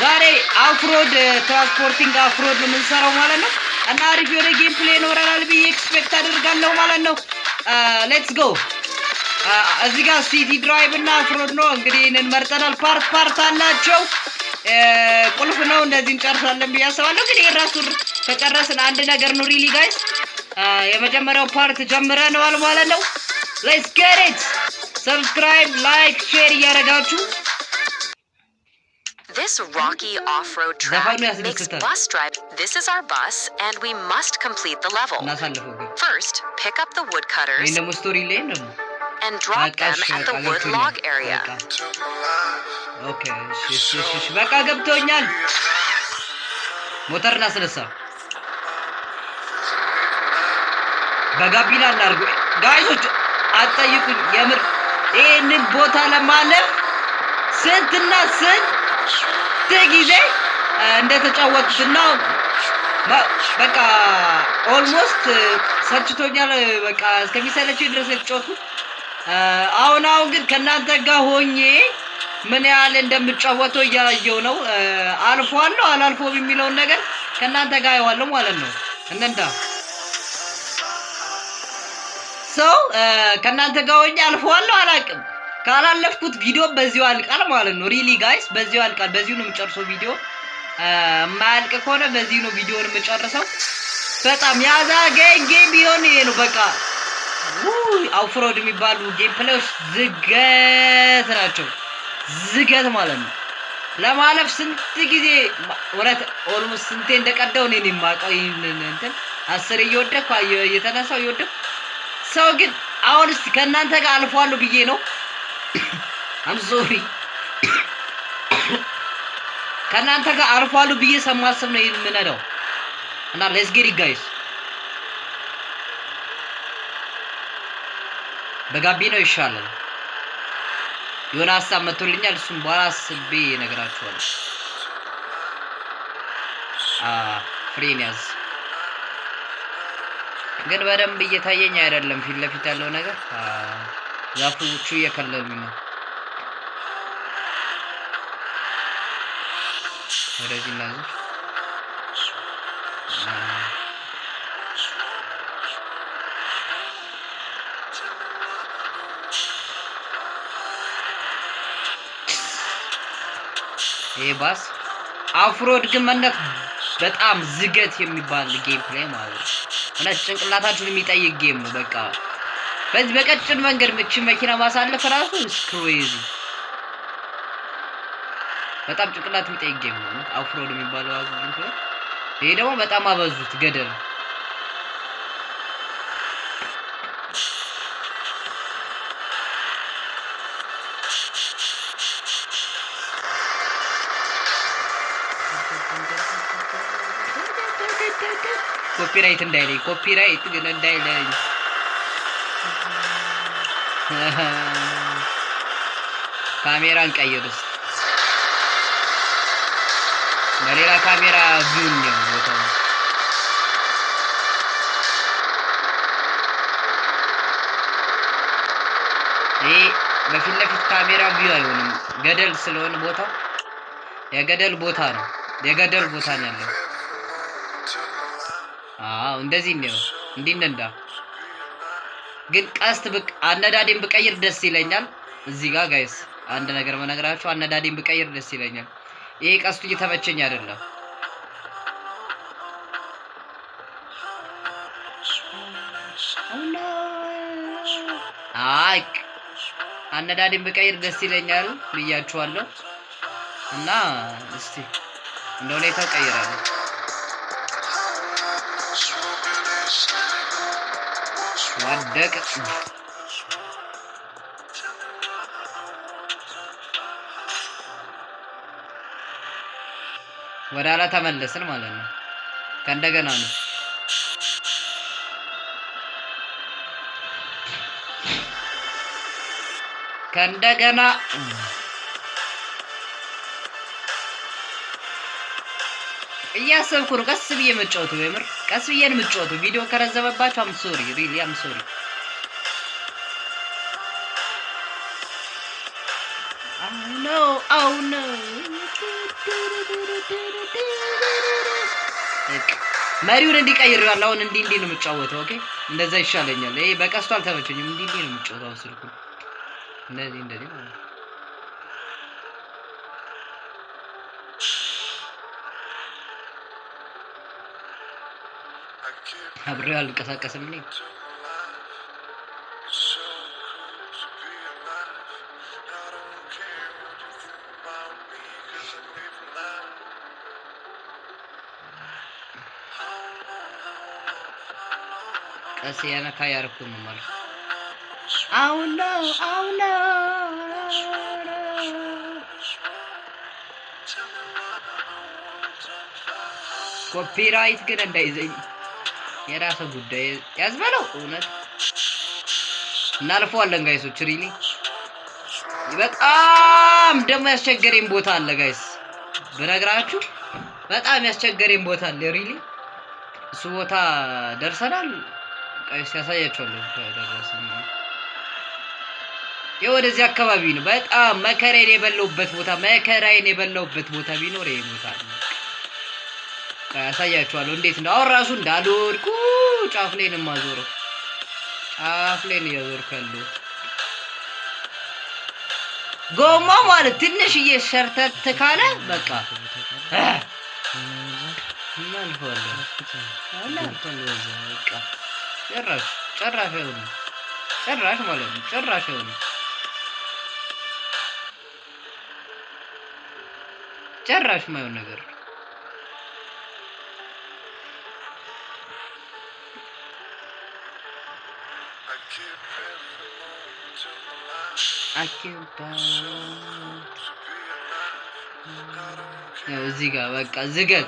ዛሬ off-road transporting off-road ነው የምንሰራው ማለት ነው እና አሪፍ የሆነ gameplay ይኖረናል ብዬ expect አደርጋለሁ ማለት ነው። Let's go። እዚህ ጋር city drive እና off-road ነው እንግዲህ ይህንን መርጠናል። Part part አላቸው። ቁልፍ ነው። እንደዚህ እንጨርሳለን ብዬ አስባለሁ። ግን ይሄን ራሱ ከጨረስን አንድ ነገር ነው። Really guys፣ የመጀመሪያው part ጀምረነዋል ማለት ነው። Let's get it። Subscribe፣ like፣ share እያደረጋችሁ This rocky off-road track ዘፈኑ makes ያስደስታል። bus drive. This is our bus, and we must complete the level. እናሳልፈው ግን First, pick up the woodcutters ይህን ደግሞ story ላይ ደግሞ and drop በቃ them እሺ at the በቃ wood ገብቶኛል። log area. በቃ okay፣ እሺ እሺ እሺ እሺ በቃ ገብቶኛል። ሞተር እናስነሳ። በጋቢና እናድርገው። Guys ኦች አትጠይቁኝ፣ የምር ይህንን ቦታ ለማለፍ ስንትና ስንት ጊዜ እንደተጫወትኩትና በቃ almost ሰልችቶኛል። በቃ እስከሚሰለችኝ ድረስ ነው የተጫወትኩት። አሁን አሁን ግን ከእናንተ ጋር ሆኜ ምን ያህል እንደምጫወተው እያየው ነው። አልፏለሁ አላልፎም የሚለውን ነገር ከእናንተ ጋር አየዋለሁ ማለት ነው። እንንዳ ሰው ከእናንተ ጋር ሆኜ አልፈዋለሁ አላውቅም። ካላለፍኩት ቪዲዮ በዚሁ ያልቃል ማለት ነው። Really guys፣ በዚሁ ያልቃል። በዚሁ ነው የምጨርሰው ቪዲዮ። የማያልቅ ከሆነ በዚሁ ነው ቪዲዮን የምጨርሰው። በጣም ያዛገኝ game ቢሆን ይሄ ነው በቃ። ውይ off-road የሚባሉ gameplay ዎች ዝገት ናቸው። ዝገት ማለት ነው። ለማለፍ ስንት ጊዜ እውነት almost ስንቴ እንደቀደው እኔ ነኝ የማውቀው። ይህንን እንትን 10 እየወደቅኩ እየተነሳው እየወደቅኩ ሰው ግን አሁን እስቲ ከእናንተ ጋር አልፏለሁ ብዬ ነው። I'm sorry፣ ከእናንተ ጋር አልፏለሁ ብዬ ሰማስብ ነው ይሄን የምነዳው እና let's get it guys። በጋቢናው ይሻላል። የሆነ ሀሳብ መጥቶልኛል። እሱም በኋላ አስቤ እነግራችኋለሁ። ፍሬን ያዝ ግን በደንብ እየታየኝ አይደለም። ፊት ለፊት ያለው ነገር ዛፎቹ እየከለሉኝ ነው። ወደዚህ እናዙር። አ፣ ይሄ bus off-road ግን መንዳት በጣም ዝገት የሚባል gameplay ማለት ነው። እውነት ጭንቅላታችሁን የሚጠይቅ game ነው። በቃ በዚህ በቀጭን መንገድ ምችን መኪና ማሳለፍ ራሱ crazy፣ በጣም ጭንቅላት የሚጠይቅ game ነው off-road የሚባለው gameplay። ይሄ ደግሞ በጣም አበዙት ገደል። Copyright እንዳይለኝ፣ copyright ግን እንዳይለኝ። ካሜራ እንቀይር እስኪ። በሌላ ካሜራ view ነው ቦታው። ይሄ በፊት ለፊት ካሜራ view አይሆንም፣ ገደል ስለሆነ ቦታው የገደል ቦታ ነው። የገደል ቦታ ነው ያለው። አዎ እንደዚህ ነው። እንዲህ እንንዳ። ግን ቀስት ብቅ አነዳዴን ብቀይር ደስ ይለኛል። እዚህ ጋር guys አንድ ነገር መነግራችሁ አነዳዴን ብቀይር ደስ ይለኛል። ይሄ ቀስቱ እየተመቸኝ አይደለም። አይ አነዳዴን ብቀይር ደስ ይለኛል ብያችኋለሁ። እና እስቲ እንደ ሁኔታው ቀይራለሁ። ወደቀ። ወደ ኋላ ተመለስን ማለት ነው። ከእንደገና ነው። ከእንደገና እያሰብኩ ነው። ቀስ ብዬ የምጫወተው የምር ቀስ ብዬ ነው የምጫወተው። ቪዲዮ ከረዘመባችሁ I'm sorry, really I'm sorry። No, oh no. በቃ መሪውን እንዲቀይሬዋለሁ። አሁን እንዲህ እንዲህ ነው የምጫወተው። Okay፣ እንደዛ ይሻለኛል። ይሄ በቀስቱ አልተመቸኝም። እንዲህ እንዲህ ነው የምጫወተው። አሁን ስልኩን እንደዚህ እንደዚህ ማለት ነው። I give አብሬው አልንቀሳቀስም እኔ። to my life. It's so cool to be alive. I don't care what you think about me, 'cause I'm living life. How long, how long, how long, how ቀስ ያነካ ያረኩ ነው ማለት long is Oh no, oh no. what's wrong, what's wrong, what's wrong? Tell me why the world's on fire. Copyright ግን እንዳይዘኝ የራሰ ጉዳይ ያዝበለው። እውነት እናልፈዋለን guys ኦች። Really በጣም ደግሞ ያስቸገረኝ ቦታ አለ guys፣ ብነግራችሁ በጣም ያስቸገረኝ ቦታ አለ። Really እሱ ቦታ ደርሰናል። Guys፣ ያሳያችኋለሁ ከደረስን። ይህ ወደዚህ አካባቢ ነው። በጣም መከራዬን የበላሁበት ቦታ፣ መከራዬን የበላሁበት ቦታ ቢኖር ይሄ ቦታ ነው። ቆይ ያሳያችኋለሁ እንዴት ነው። አሁን ራሱ እንዳልወድቁ ጫፍ ላይ ነው የማዞረው። ጫፍ ላይ ነው እያዞርኩ ያለሁት። ጎማ ማለት ትንሽዬ ሸርተት ካለ በቃ እናልፈዋለን። እናልፈዋለን። በዛ በቃ ጭራሽ ጭራሽ አይሆንም። ጭራሽ ማለት ነው። ጭራሽ አይሆንም። ጭራሽ የማይሆን ነገር። I give every moment of my life. አኪባ So cool to be alive. I don't care. ያው እዚህ ጋር በቃ ዝገት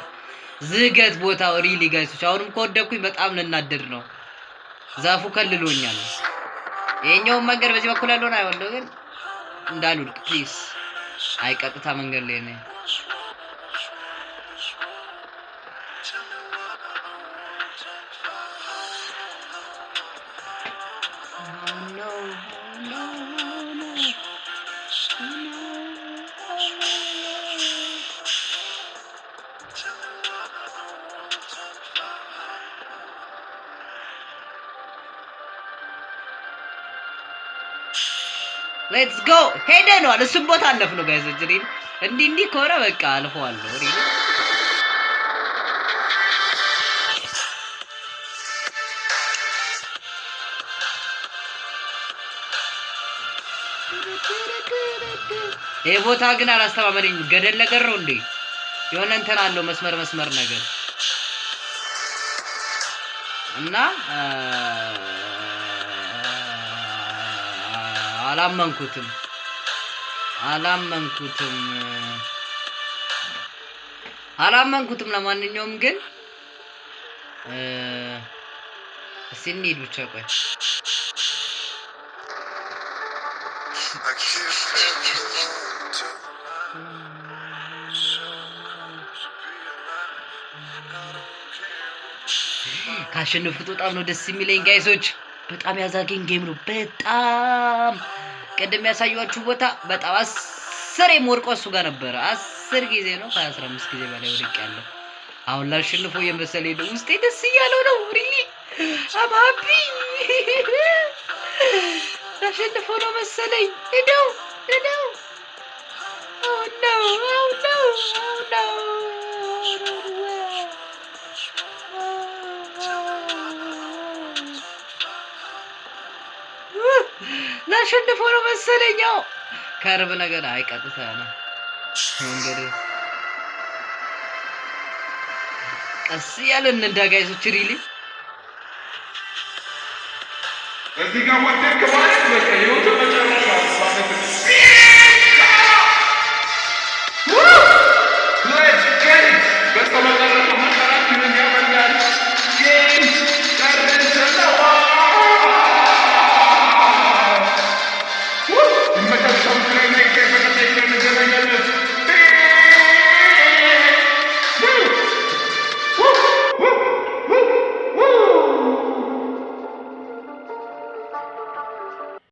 ዝገት ቦታው really guys ኦች፣ አሁንም ከወደኩኝ በጣም ልናደድ ነው። ዛፉ ከልሎኛል። ይሄኛውን መንገድ በዚህ በኩል ያለውን አይወለው ግን እንዳልወድቅ please። አይ ቀጥታ መንገድ ላይ ነኝ። What's wrong? What's wrong? What's wrong? Tell me why the world's on fire. Oh no, oh no, no, no. Tell me why the world's on fire. Let's go፣ ሄደነዋል። እሱም ቦታ አለፍ ነው guys ኦች። Really እንዲህ እንዲህ ከሆነ በቃ አልፈዋለሁ። Really ይሄ ቦታ ግን አላስተማመነኝም። ገደል ነገር ነው እንዴ? የሆነ እንትን አለው፣ መስመር መስመር ነገር እና አላመንኩትም፣ አላመንኩትም፣ አላመንኩትም። ለማንኛውም ግን እስኪ እንሂድ ብቻ ቆይ። I give every moment of my life. So cool to be alive. I don't care what you think about ካሸነፍኩት በጣም ነው ደስ የሚለኝ guys ኦች። በጣም ያዛገኝ game ነው። በጣም ቅድም ያሳየኋችሁ ቦታ በጣም 10 የምወድቀው እሱ ጋር ነበረ። 10 ጊዜ ነው፣ ከ15 ጊዜ በላይ ወድቅ ያለው። አሁን ላሸንፈው የመሰለኝ ነው። ውስጤ ደስ እያለው ነው። Really, I'm happy። ላሸንፈው ነው መሰለኝ። ሄደው ሄደው። Oh no, oh no, oh no. What's wrong? ላሸንፈው ነው መሰለኝ። ያው curve ነገር አይ ቀጥታ ነው መንገድ። ቀስ እያለን እንዳ guys ኦች really። እዚህ ጋር ወደቅ ማለት በቃ ህይወት መጨረሻ ማለት ነው። Let's get it! በስተመጨረሻ